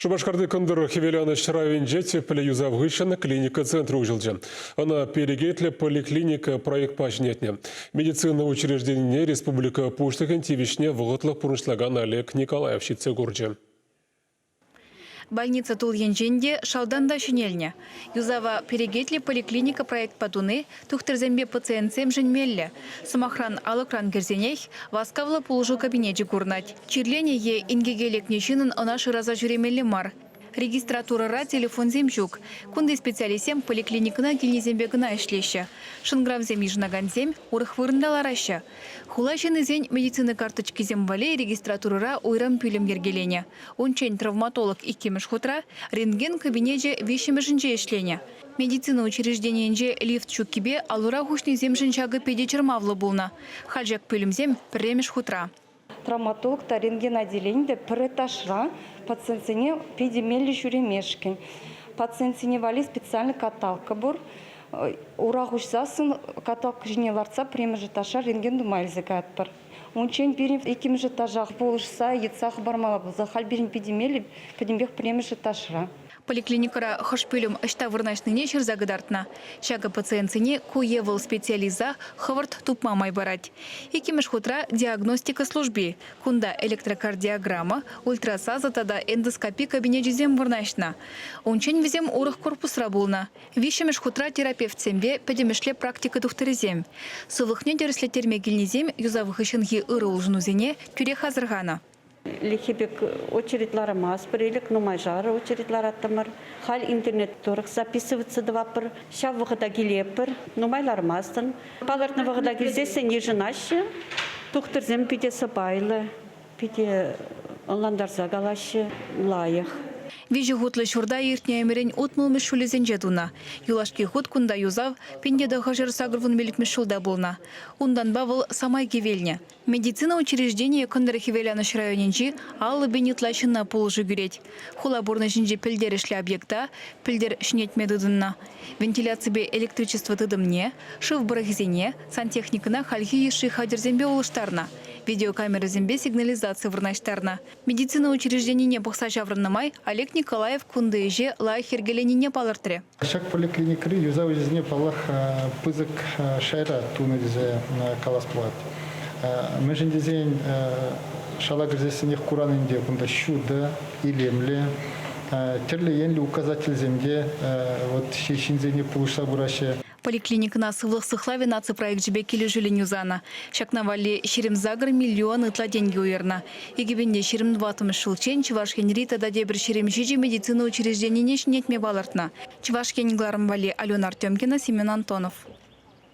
Шупашкарти Кӑнтӑр Хӗвеланӑҫ районӗнче тӗплӗ юсав хыҫҫӑн клиника центрӗ уҫӑлчӗ. Ӑна перекетлӗ поликлиника проектпа ҫӗнетнӗ. Медицина учрежденине республика Пуҫлӑхӗн тивӗҫне вӑхӑтлӑх пурнӑҫлакан Олег Николаев ҫитсе курчӗ. Больница тул енчен те, шалтан та ҫӗнелнӗ. Юсава перекетлӗ поликлиника проектпа туни тухтӑрсемпе пациентсемшӗн меллӗ. Сӑмахран, алӑкран кӗрсенех васкавлӑ пулӑшу кабинечӗ курӑнать. Чирленӗ е инкеке лекнӗ ҫыннӑн ӑна шыраса ҫӳремелле мар. Регистратурӑра телефонсем ҫук. Кунти специалистсем поликлиникӑна килнисемпе кӑна ӗҫлеҫҫӗ. Шӑнкӑравсем йышӑнакансем урӑх вырӑнта лараҫҫӗ. Хула ҫыннисен медицина карточкисем валли регистратурӑра уйрӑм пӳлӗм йӗркеленӗ. Унччен травматолог иккӗмӗш хутра, рентген кабинечӗ виҫҫӗмӗшӗнче ӗҫленӗ. Медицина учрежденийӗнче лифт ҫуккипе ал-ура хуҫнисемшӗн ҫакӑ питӗ чӑрмавлӑ пулнӑ. Халь ҫак пӳлӗмсем пӗрремӗш хутра. Травматолог та, рентген отделени те пӗр этажра пациентсене питӗ меллӗ ҫӳремешкӗн. Пациентсене валли специальный каталка пур. Ура хуҫсассӑн каталка ҫине лартса пӗрремӗш этажра рентген тума илсе каятпӑр. Унччен пирӗн иккӗмӗш этажах пулӑшса, йӑтса хӑпармалла пулса, халь пирӗн питӗ меллӗ, пӗтӗмпех пӗрремӗш этажра. Поликлиникӑра хӑш пӳлӗм ӑҫта вырнаҫнине ҫырса кӑтартнӑ. Ҫакӑ пациентсене ку е вӑл специалиста хӑвӑрт тупма май парать. Иккӗмӗш хутра диагностика служби. Кунта электрокардиограмма, ультрасасӑ тата эндоскопи кабинечӗсем вырнаҫнӑ. Унччен вӗсем урӑх корпусра пулнӑ. Виҫҫӗмӗш хутра терапевтсемпе пӗтӗмӗшле практика тухтӑрӗсем. Сывлӑхне тӗрӗслеттерме килнисем юсав хыҫҫӑнхи ырӑ улшӑнусене тӳрех асӑрханӑ. Ӗлӗкхи пек очередь лармастпӑр, ӗлӗк нумайшар очередь лараттӑмӑр. Халь интернет тӑрӑх записываться тӑватпӑр. Ҫав вӑхӑта килетпӗр, нумай лармастӑн. Палӑртнӑ вӑхӑта килсессӗн йышӑнаҫҫӗ. Тухтӑрсем питӗ сӑпайлӑ, питӗ ӑнлантарса калаҫҫӗ, лайӑх. Виҫӗ хутлӑ ҫурта иртнӗ ӗмӗрӗн утмӑлмӗш ҫулӗсенче тунӑ. Юлашки хут кунта юсав 1985 ҫулта пулнӑ. Унтанпа вӑл самай кивелнӗ. Медицина учрежденийӗ Кӑнтӑр Хӗвеланӑҫ районӗнчи 50 пин ытла ҫынна пулӑшу кӳрет. Хула пурнӑҫӗнчи пӗлтерӗшлӗ объекта пӗлтӗр ҫӗнетме тытӑннӑ. Вентиляципе электричество тытӑмне, шыв пӑрӑхӗсене, сантехникӑна хальхи йышши хатӗрсемпе улӑштарнӑ, видеокамерӑсемпе сигнализаци вырнаҫтарнӑ. Медицина учрежденине пӑхса ҫаврӑннӑ май Олег Николаев кунти ӗҫе лайӑх йӗркеленине палӑртрӗ. Ҫак поликлиникӑри юсав ӗҫӗсене, паллах, пысӑк шайра тунӑ тесе калас пулать. Мӗншӗн тесен шала кӗрсессӗнех куран ӗнтӗ кунта ҫутӑ, илемлӗ, тӗрлӗ енлӗ указательсем те вот ҫынсене пулӑшса пыраҫҫӗ. Поликлиникӑна Сывлӑх сыхлавӗ наци проекчӗпе килӗшӳллӗн юсанӑ. Ҫакна валли 28 миллион ытла тенкӗ уйӑрнӑ. 2024 ҫулччен Чӑваш Енри тата тепӗр 27 медицина учрежденине ҫӗнетме палӑртнӑ. Чӑваш Ен кӑларӑм валли Алена Артемкина, Семен Антонов.